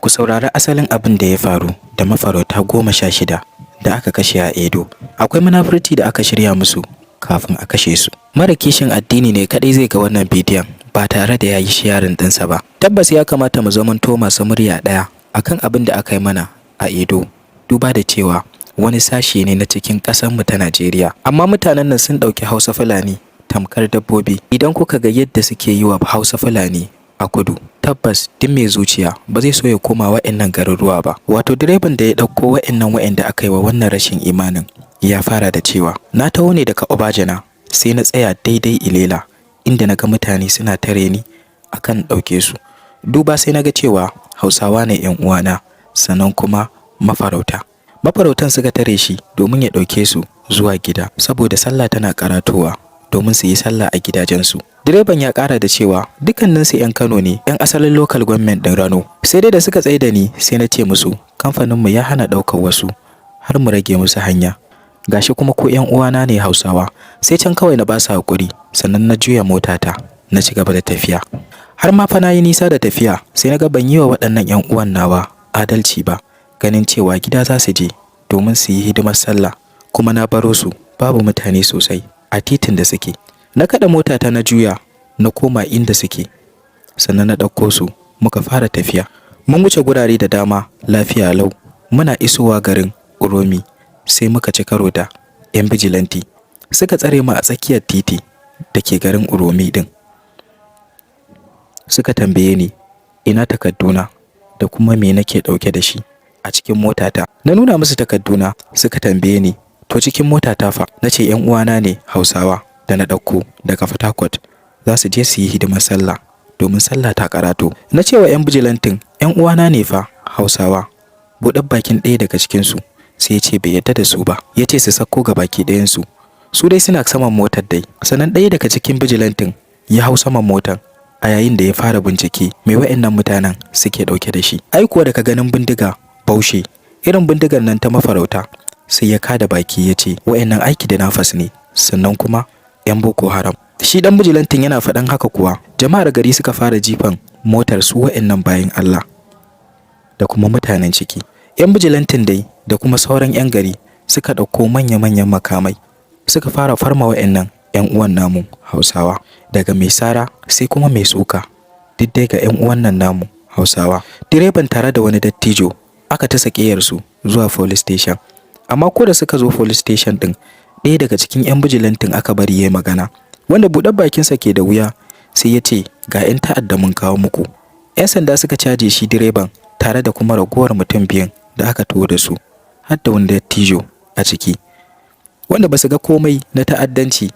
Ku saurari asalin abin da ya faru da mafarauta 16 da aka kashe a Edo. Akwai munafurci da aka shirya musu kafin a kashe su. Mara kishin addini ne kaɗai zai ga wannan bidiyon ba tare da ya yi sharing ɗinsa ba. Tabbas ya kamata mu zamanto masu murya ɗaya akan abin da aka yi mana a Edo, duba da cewa wani sashe ne na cikin ƙasarmu ta Najeriya. Amma mutanen nan sun ɗauki Hausa Fulani tamkar dabbobi. Idan kuka ga yadda suke yi wa Hausa Fulani a kudu, tabbas duk mai zuciya ba zai so ya koma wa'innan garuruwa ba. Wato direban da ya ɗauko wa'innan wa'inda aka yi wa wannan rashin imanin ya fara da cewa, "Na taho ne daga Obajana, sai na tsaya daidai Ilela inda na ga mutane suna tare ni akan ɗauke su. Duba sai na ga cewa Hausawa ne 'yan uwana, sannan kuma mafarauta." Mafarautan suka tare shi domin ya ɗauke su zuwa gida saboda sallah tana karatowa, domin su yi sallah a gidajensu. Direban ya ƙara da cewa dukkaninsu 'yan Kano ne, 'yan asalin local government ɗin Rano. "Sai dai da suka tsaye da ni, sai na ce musu kamfaninmu ya hana ɗaukar wasu har mu rage musu hanya. Gashi kuma ko 'yan uwana ne Hausawa, sai can kawai na ba su haƙuri, sannan na juya motata na ci gaba da tafiya. Har ma fa na yi nisa da tafiya, sai na ga ban yi wa waɗannan 'yan uwan nawa adalci ba, ganin cewa gida za su je domin su yi hidimar sallah, kuma na baro su babu mutane sosai a titin da suke. Na kaɗa motata na juya na koma inda suke, sannan na ɗauko su muka fara tafiya. Mun wuce gurare da dama lafiya lau. Muna isowa garin Uromi sai muka ci karo da 'yan bijilanti. Suka tsare mu a tsakiyar titi da ke garin Uromi ɗin. Suka tambaye ni ina takadduna da kuma me nake ɗauke da shi a cikin motata. Na nuna musu takadduna, suka tambaye ni to cikin motata fa? Na ce 'yan uwana ne Hausawa da na ɗauko daga Port za su je su yi hidimar sallah domin sallah ta karato. Na ce wa 'yan bijilantin 'yan uwana ne fa Hausawa. Buɗar bakin ɗaya daga cikinsu sai ya ce bai yarda da su ba. Ya ce su sauko ga baki ɗayansu. Su dai suna saman motar dai. Sannan ɗaya daga cikin bijilantin ya hau saman motar a yayin da ya fara bincike me wa'innan mutanen suke ɗauke da shi. Ai kuwa daga ganin bindiga baushe, irin bindigar nan ta mafarauta, sai ya kada baki ya ce wa'innan aiki da nafas ne, sannan kuma 'yan Boko Haram. Shi ɗan bijilantin yana faɗan haka kuwa jama'ar gari suka fara jifan motar su wa'innan bayin Allah da kuma mutanen ciki. 'Yan bijilantin dai da kuma sauran 'yan gari suka ɗauko manya-manyan makamai suka fara farma wa'innan 'yan uwan namu Hausawa, daga mai sara sai kuma mai suka, duk dai ga 'yan uwan nan namu Hausawa. Direban tare da wani dattijo aka tasa ƙeyarsu zuwa police station. Amma ko da suka zo police station ɗin, ɗaya daga cikin 'yan bijilantin aka bari ya yi magana, wanda buɗar bakinsa ke da wuya sai ya ce ga 'yan ta'adda mun kawo muku. 'Yan sanda suka caje shi direban tare da kuma ragowar mutum biyun da aka taho da su, har da wani dattijo a ciki, wanda ba su ga komai na ta'addanci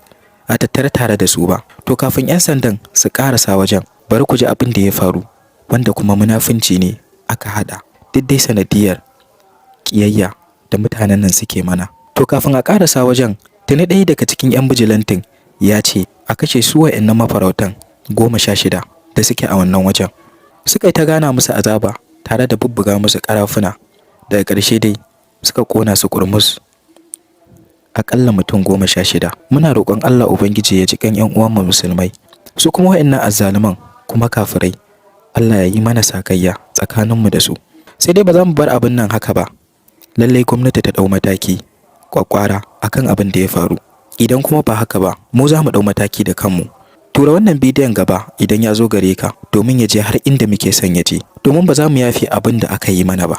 a tattare tare da su ba. To kafin 'yan sandan su ƙarasa wajen, bari ku ji abin da ya faru, wanda kuma munafunci ne aka haɗa, duk dai sanadiyar ƙiyayya da mutanen nan suke mana. To kafin a ƙarasa wajen, tuni ɗaya daga cikin 'yan bijilantin ya ce a kashe su wa'innan mafarautan 16 da suke a wannan wajen. Suka yi ta gana musu azaba tare da bubbuga musu ƙarafuna. Daga ƙarshe dai suka ƙona su ƙurmus. Aƙalla mutum 16. Muna roƙon Allah Ubangiji ya ji ƙan 'yan uwanmu musulmai. Su kuma wa'innan azzaluman kuma kafirai, Allah ya yi mana sakayya tsakaninmu da su. Sai dai ba za mu bar abin nan haka ba. Lallai gwamnati ta ɗau mataki ƙwaƙƙwara akan abin da ya faru. Idan kuma ba haka ba, mu za mu ɗau mataki da kanmu. Tura wannan bidiyon gaba idan ya zo gare ka domin ya je har inda muke son ya je, domin ba za mu yafe abin da aka yi mana ba.